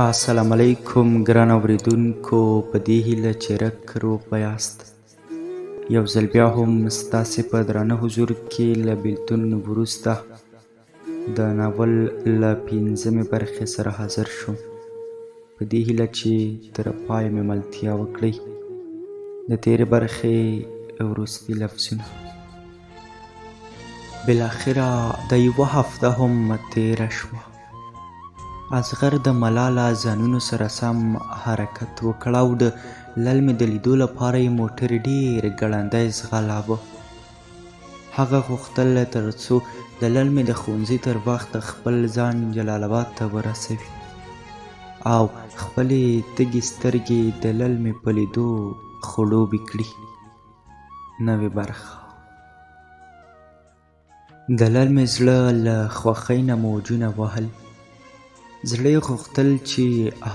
السلام علیکم ګران اوریدونکو، په دې هیله چې رک روغ به یاست. یو ځل بیا هم ستاسې په درانه حضور کې له بیلتون وروسته د ناول له پنځمې برخې سره حاضر شوم، په دې هیله چې تر پایه مې ملتیا وکړئ. د تېرې برخې وروستي لفظونه. بالاخره د یوه هفته هم تېره شوه. اصغر د ملاله ځانونو سره سم حرکت وکړ او د للمې د لیدو لپاره یې موټر ډېر ګړندی ځغلاوه. هغه غوښتل تر څو د للمې د ښوونځي تر وخته خپل ځان جلال آباد ته ورسوي او خپلې تږې سترګې د للمې په لیدو خړوبې کړي. نوې برخه. د للمې زړه له خوښۍ نه موجونه وهل. زړه یې غوښتل چې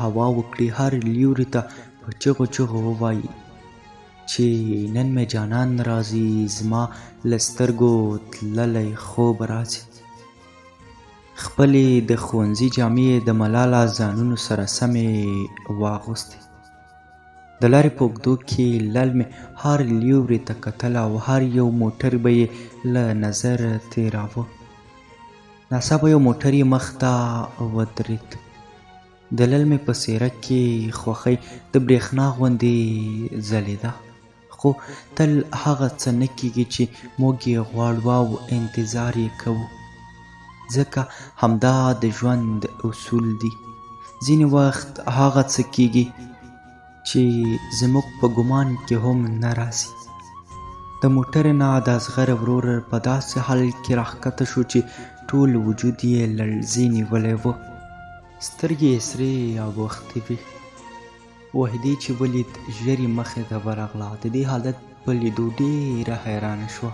هوا وکړي، هر لوري ته په چغو چغو ووایي چې نن مې جانان راځي، زما له سترګو تللی خوب راځي. خپلې د ښوونځي جامې یې د ملاله ځانونو سره سمې واغوستې. د لارې په اوږدو کې للمې هر لوري ته کتل او هر یو موټر به یې له نظر تېراوه. ناڅاپه یو موټر یې مخ ته ودرېد. د للمې په څېره کې خوښۍ د برېښنا غوندې ځلېده، خو تل هغه څه نه کېږي چې موږ یې غواړو او انتظار یې کوو، ځکه همدا د ژوند اصول دي. ځینې وخت هغه څه کېږي چې زموږ په ګمان کې هم نه راځي. د موټر نه د اصغر ورور په داسې حال کې راښکته شو چې ټول وجود یې لړزې نیولی و. سترګې یې سرې اوښتې وې. وحیدې چې ولید ژر یې مخې ته ورغله. د دې حالت په لیدو ډېره حیرانه شوه،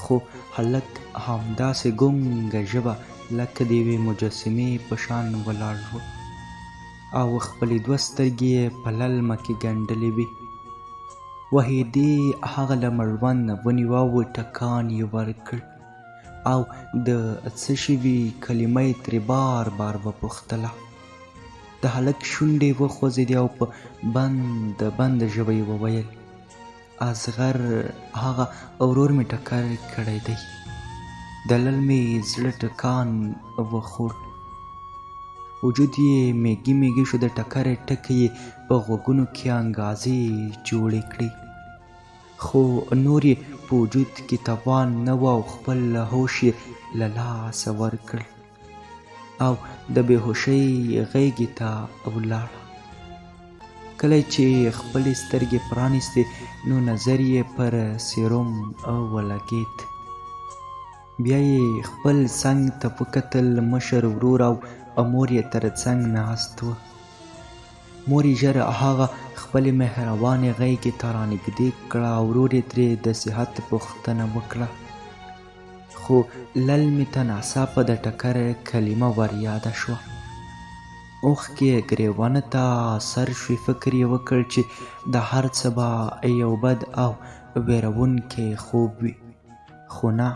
خو هلک همداسې ګونګه ژبه لکه د یوې مجسمې په شان ولاړ و او خپلې دوه سترګې یې په للمه کې ګنډلې وې. وحیدې هغه له مړوند نه ونیوه او ټکان یې ورکړ او د څه شي وي کلمه یې ترې بار بار وپوښتله. د هلک شونډې وخوځېدې او په بنده بنده ژبه یې وویل: اصغر، هغه ورور مې ټکر کړی دی. د للمې زړه ټکان وخوړ، وجود یې میږي میږي شو. د ټکر ټکی یې په غوږونو کې انګازې جوړې کړې، خو نور یې په وجود کې توان نه و او خپل هوش یې له لاسه ورکړ او د بېهوښۍ غېږې ته ولاړه. کله یې چې خپلې سترګې پرانیستې نو نظر یې پر سیروم ولګېد. بیا یې خپل څنګ ته وکتل، مشر ورور او مور یې تر څنګ ناست وه. مور یې ژر هغه خپلې مهربانې غېږې ته رانږدې کړه او ورور یې ترې د صحت پوښتنه وکړه. خو للمې ته ناڅاپه د ټکر کلمه وریاده شوه. اوښکې یې ګرېوانه ته سر شوې. فکر یې وکړ چې دا هر څه به یو بد او وېروونکی خوب وي، خو نه،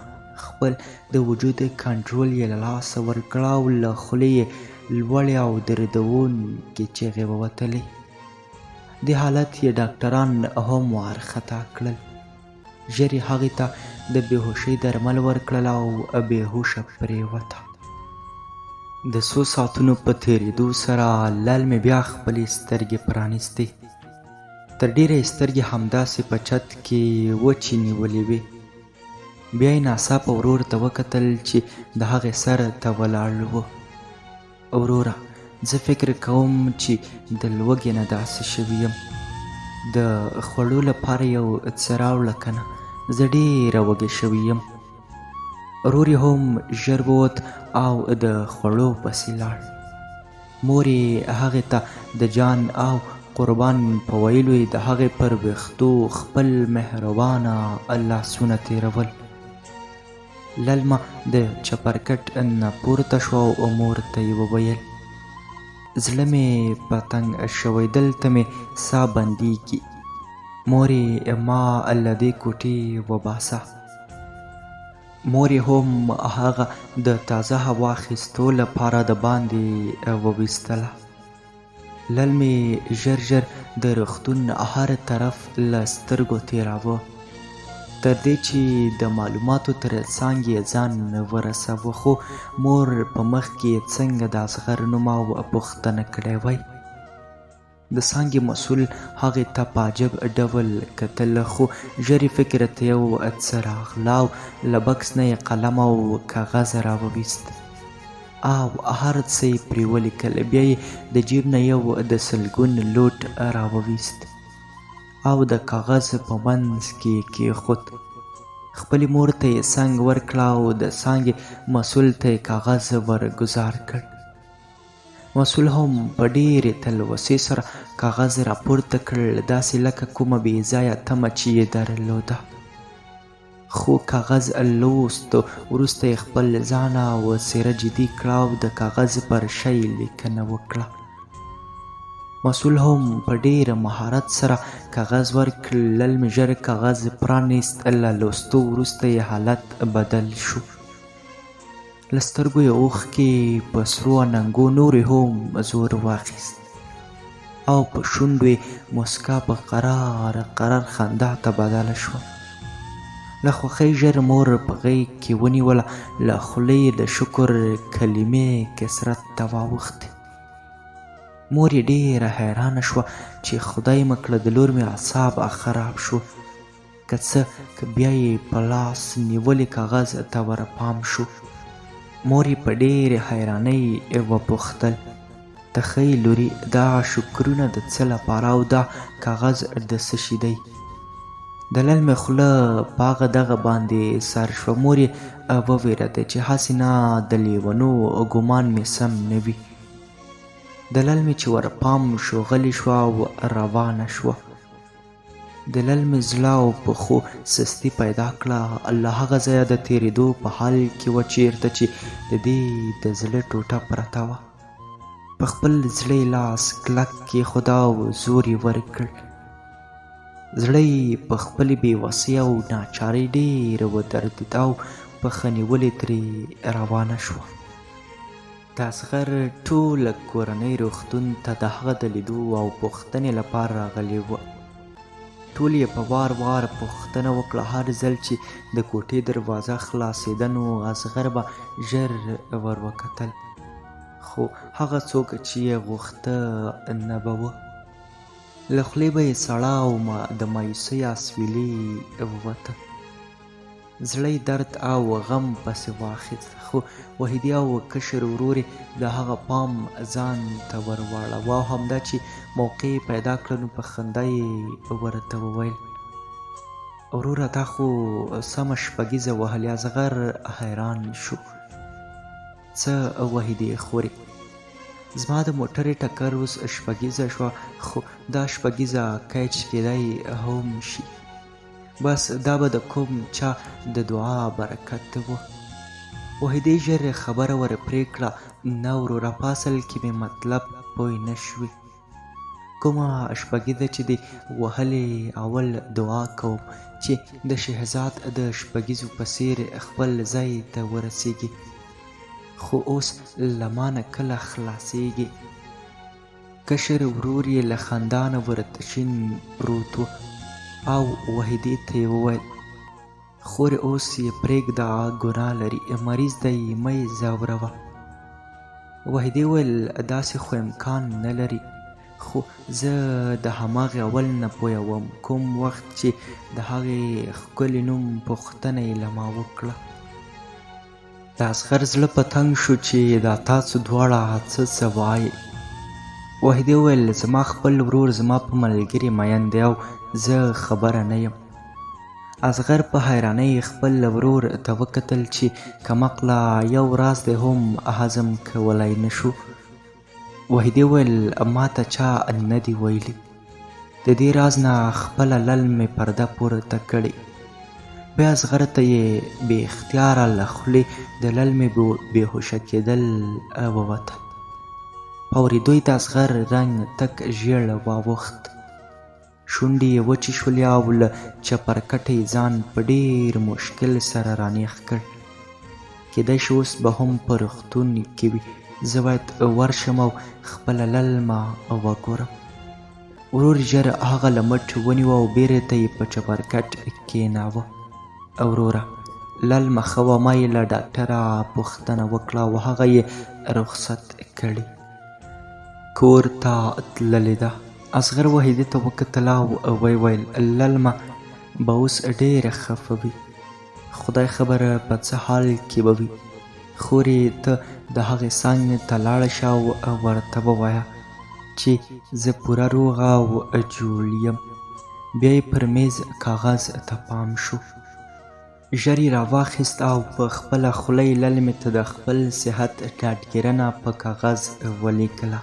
خپل د وجود کنټرول یې له لاسه ورکړ او له خولې یې لوړې او دردوونکې چیغې ووتلې. دې حالت یې ډاکټران هم وارخطا کړل. ژر یې هغې ته د بېهوښۍ درمل ورکړل او بېهوښه پرېوته. د څو ساعتونو په تېرېدو سره للمې بیا خپلې سترګې پرانیستې. تر ډېره یې سترګې همداسې په چت کې وچې نیولې وې. بیا یې ناڅاپه ورور ته وکتل چې د هغې سر ته ولاړ و. وروره، زه فکر کوم چې د لوږې نه داسې شوی یم. د خوړو لپاره یو څه راوړه که نه، زه ډېره وږې شوې یم. ورور یې هم ژر ووت او د خوړو پسې لاړ. مور یې هغې ته د جان او قربان په ویلو یې د هغې پر ویښتو خپل مهربانه لاسونه تېرول. للمه د چپرکټ نه پورته شوه او مور ته یې وویل: زړه مې په تنګ شوی، دلته مې ساه بندېږي. مورې، ما له دې کوټې وباسه. مور یې هم هغه د تازه هوا اخیستو لپاره د باندې وویستله. للمې ژر ژر د روغتون هر طرف له سترګو تېراوه، تر دې چې د معلوماتو تر څانګې یې ځان ورساوه، خو مور په مخ کې یې څنګه د اصغر نوم او پوښتنه کړې وای. د څانګې مسؤل هغې ته په عجب ډول کتل، خو ژر یې فکر ته یو څه راغله او له بکس نه یې قلم او کاغذ راوویست او هر څه یې پرې ولیکل. بیا یې د جیب نه یو د سلګون لوټ راوویست او د کاغذ په منځ کې یې کېښود. خپلې مور ته یې څنګ ورکړه او د څانګې مسؤل ته یې کاغذ ورګزار کړ. مسؤل هم په ډېرې تلوسې سره کاغذ راپورته کړ، داسې لکه کومه بې ځایه تمه چې یې درلوده. خو کاغذ لوست وروسته یې خپل ځان او څېره جدي کړه او د کاغذ پر شی لیکنه وکړه. مسؤل هم په ډېر مهارت سره کاغذ ورکړ. للمې ژر کاغذ پرانیست، له لوستو وروسته یې حالت بدل شو. له سترګو یې اوښکې په سرو اننګو نورې هم زور واخیست او په شونډو یې موسکا په قرار قرار خندا ته بدله شوه. له خوښۍ ژر مور په غېږ کې ونیوله، له خولې یې د شکر کلمې کثرت ته واوښتې. مور یې ډېره حیرانه شوه چې خدای مه کړه د لور مې اعصاب خراب شو که څه، که بیا یې په لاس نیولي کاغذ ته ورپام شو. مور یې په ډېرې حیرانۍ وپوښتل، ته ښه یې لورې، دا شکرونه د څه لپاره او دا کاغذ د څه شي دی؟ د للمې خوله په هغه دغه باندې سر شوه. مور یې ووېرېده چې هسې نه د لېونو ګومان مې سم نه وي. د للمې چې ورپام شو، غلې شوه او روانه شوه. د للمې زړه او پښو سستي پیدا کړه. له هغه ځایه د تېرېدو په حال کې وه چېرته چې د دې د زړه ټوټه پرته وه. په خپل زړه یې لاس کلک کېښود او زور یې ورکړ. زړه یې په خپلې بې وسۍ او ناچارۍ ډېر ودردېد او پښه نیولې ترې روانه شوه. د اصغر ټوله کورنۍ روغتون ته د هغه د لیدو او پوښتنې لپاره راغلې وه. ټول یې په وار وار پوښتنه وکړه. هر ځل چې د کوټې دروازه خلاصېده نو اصغر به ژر ور وکتل، خو هغه څوک چې یې غوښته نه به و. له خولې به یې سړه او د مایوسۍ اسویلي ووته. زړه یې درد او غم پسې واخیست، خو وحیدې او کشر ورور یې د هغه پام ځان ته ور واړاوه او همدا چې موقع یې پیدا کړه نو په خندا یې ورته وویل، وروره تا خو سمه شپږیزه وهلې. اصغر حیران شو، څه وحیدې خورې، زما د موټرې ټکر اوس شپږیزه شوه، خو دا شپږیزه کیچ کېدای هم شي. بس دا به د کوم چا د دعا برکت و. وحیدې ژر خبره ور پرې کړه، نه وروره، په اصل کې مې مطلب پوه نه شوې. کومه شپږیزه چې دې وهلې، اول دعا کوم چې د شهزاد د شپږیزو په څېر خپل ځای ته ورسېږي، خو اوس له ما نه کله خلاصېږي. کشر ورور یې له خندا نه ورته شین پروت و او وحیدې ته یې وویل، خورې اوس یې پرېږده، ګناه لري، مریض دی، مه یې ځوروه. وحیدې وویل، داسې خو امکان نه لري، خو زه د هماغې اول نه پوه وم کوم وخت چې د هغې ښکلي نوم پوښتنه یې له ما وکړه. د اصغر زړه په تنګ شو چې دا تاسو دواړه څه څه وایئ. وحیدې وویل، زما خپل ورور زما په ملګري مین دی او زه خبره نه یم. اصغر په حیرانۍ خپل ورور ته وکتل چې کمقله یو راز دی هم هضم کولی نه شو. وحیدې وویل، ما ته چا نه دي ویلي، د دې راز نه خپله للمې پرده پورته کړې. بیا اصغر ته یې بې اختیاره له خولې د للمې بېهوښه کېدل ووتل. په اورېدو یې د اصغر رنګ تک ژېړ واوښت، شونډې یې وچې شولې او له چپرکټه یې ځان په ډېر مشکل سره رانیغ کړ. کېدای شي اوس به هم په روغتون کې وي. زه باید ورشم او خپله للمه وګورم. ورور ژر هغه له مټ ونیوه او بیرته یې په چپرکټ کېناوه. وروره للمه ښه وه، ما یې له ډاکټره پوښتنه وکړه او هغه یې رخصت کړې، کور ته تللې ده. اصغر وحیدې ته وکتل او ویې ویل للمه به اوس ډېره خفه وي، خدای خبر په څه حال کې به وي. خورې ته د هغې څنګ ته لاړه شه او ورته ووایه چې زه پوره روغه او جوړ یم. بیا یې پر میز کاغذ ته پام شو، ژر یې راواخیست او په خپله خوله یې للمې ته د خپل صحت ډاډګیرنه په کاغذ ولیکله.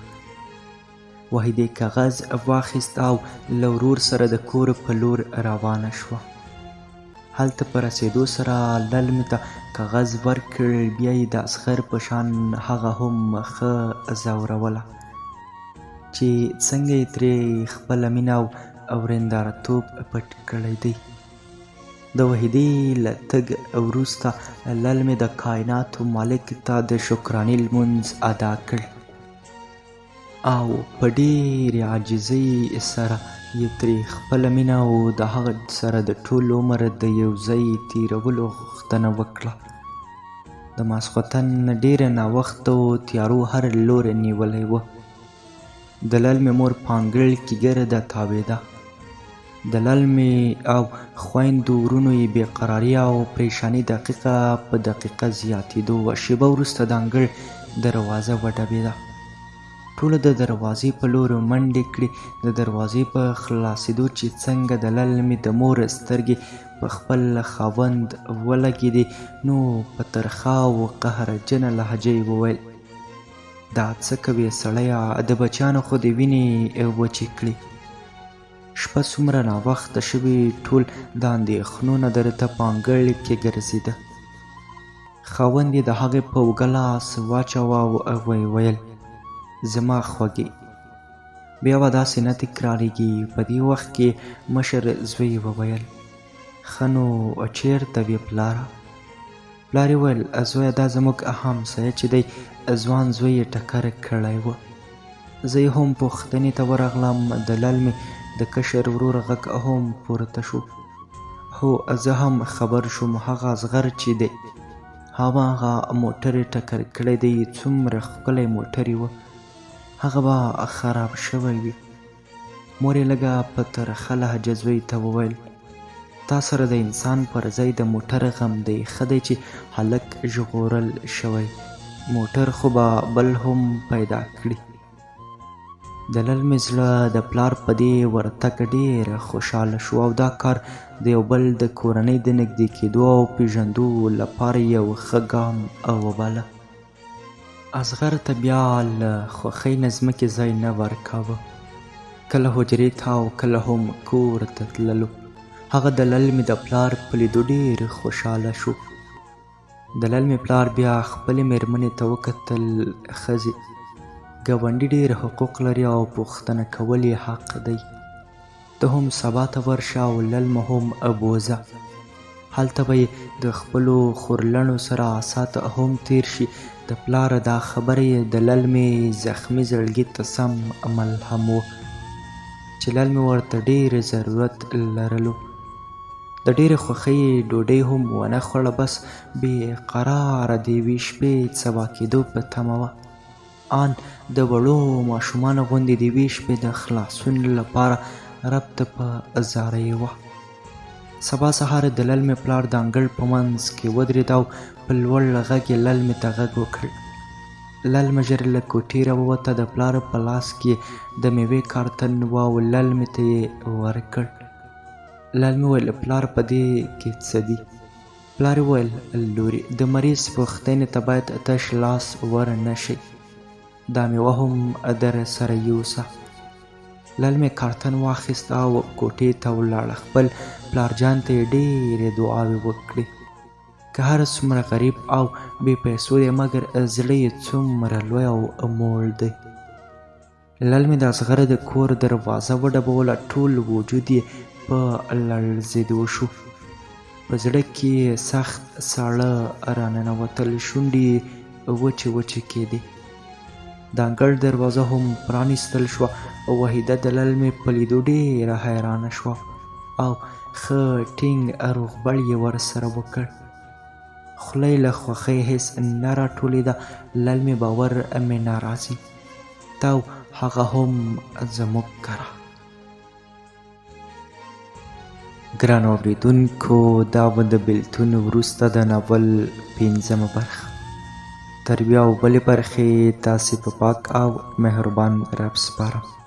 وحیدې کاغذ واخیست او له ورور سره د کور په لور روانه شوه. هلته په رسېدو سره للمې ته کاغذ ورکړ، بیا یې د اصغر په شان هغه هم ښه ځوروله چې څنګه یې ترې خپله مینه او ورېندارتوب پټ کړی دی. د وحیدې له تګ وروسته للمې د کایناتو مالک ته د شکرانې لمونځ ادا کړ او په ډېرې عاجزۍ سره یې ترې خپله مینه او د هغه سره د ټول عمر د یو ځای تېرولو غوښتنه وکړه. د ماسخوتن ډېره ناوخته و، تیارو هر لوری نیولی و. د للمې مور په انګړ کې ګرده تاوېده. د للمې او خویندو ورونو یې بې قراري او پریشاني دقیقه په دقیقه زیاتېدو وه. شېبه وروسته د انګړ دروازه وډبېده. ټولو د دروازې په لور منډې کړې. د دروازې په خلاصېدو چې څنګه د للمې د مور سترګې په خپل خاوند ولګېدې نو په ترخه او قهرجنه لهجه یې وویل: دا څه کوې سړیه، د بچیانو خو دې وینې وچې کړې. شپه څومره ناوخته شوې، ټول د اندېښنو نه درته په انګړ کې ګرځېده. خاوند یې د هغې په اوږه لاس واچاوه او ویې ویل: زما خوږې، بیا به داسې نه تکرارېږي. په دې وخت کې مشر زوی وویل: ښه نو چېرته وې پلاره؟ پلار یې وویل: زویه دا زموږ همسایه چې دی، ځوان زوی یې ټکر کړی و. زه یې هم پوښتنې ته ورغلم. د للمې د کشر ورور غږ هم پورته شو: هو زه هم خبر شوم، هغه اصغر چې دی هماغه موټر یې ټکر کړی دی، څومره ښکلی موټر یې و، هغه به خراب شوی وي. مور یې لږه په ترخه لهجه زوی ته وویل: تا سره د انسان پر ځای د موټر غم دی، ښه دی چې هلک ژغورل شوی، موټر خو به بل هم پیدا کړي. د للمې زړه د پلار په دې ورتګ ډېر خوشحاله شو او دا کار د یو بل د کورنۍ د نږدې کېدو او پېژندو لپاره یو ښه ګام وباله. اصغر ته بیا له خوښۍ نه ځمکې ځای نه ورکاوه، کله حجرې ته او کله هم کور ته تللو. هغه د للمې د پلار په لیدو ډېر خوشحاله شو. د للمې پلار بیا خپلې مېرمنې ته وکتل: ښځې، ګاونډي ډېر حقوق لري او پوښتنه کول یې حق دی. ته هم سبا ته ورشه او للمه هم بوځه، هلته به یې د خپلو خورلڼو سره ساعت هم تېر شي. د پلار دا خبره یې د للمې زخمي زړګي ته سم ملهم و چې للمې ورته ډېر ضرورت لرلو. د ډېرې خوښۍ یې ډوډۍ هم ونه خوړه، بس بې قراره د یوې شپې سبا کېدو په تمه وه. آن د وړو ماشومانو غوندې د یوې شپې د خلاصون لپاره رب ته په زارۍ وه. سبا سهار د للمې پلار د انګړ په منځ کې ودرېد او په لوړ غږ یې للمې ته غږ وکړ. للمه ژر له کوټې راووته، د پلار په لاس کې د میوې کارتن و او للمې ته یې ورکړ. للمې وویل: پلار په دې کې څه دي؟ پلار یې وویل: لورې، د مریض پوښتنې ته باید تش لاس ور نه شئ، دا میوه هم در سره یوسه. للمې کارتن واخیست او کوټې ته ولاړه. خپل پلار جان ته یې ډېرې دعاوې وکړې. که هر څومره غریب او بې پیسو دی، مګر زړه یې څومره لوی او موړ دی. للمې د اصغر د کور دروازه وډبوله، ټول وجود یې په لړزېدو شو. په زړه کې یې سخت ساړه راننوتل، شونډې یې وچې وچې کېدې. د انګړ دروازه هم پرانیستل شوه. وحیده د للمې په لیدو ډېره حیرانه شوه او ښه ټینګ روغبړ یې ورسره وکړ. خوله یې له خوښۍ هېڅ نه راټولېده. للمې باور مې نه راځي، ته او هغه هم زموږ کره. ګرانو اورېدونکو، دا وه د بېلتون وروسته د ناول پنځمه برخه. تر بیا او بلې برخې تاسې په پاک او مهربان رب سپارم.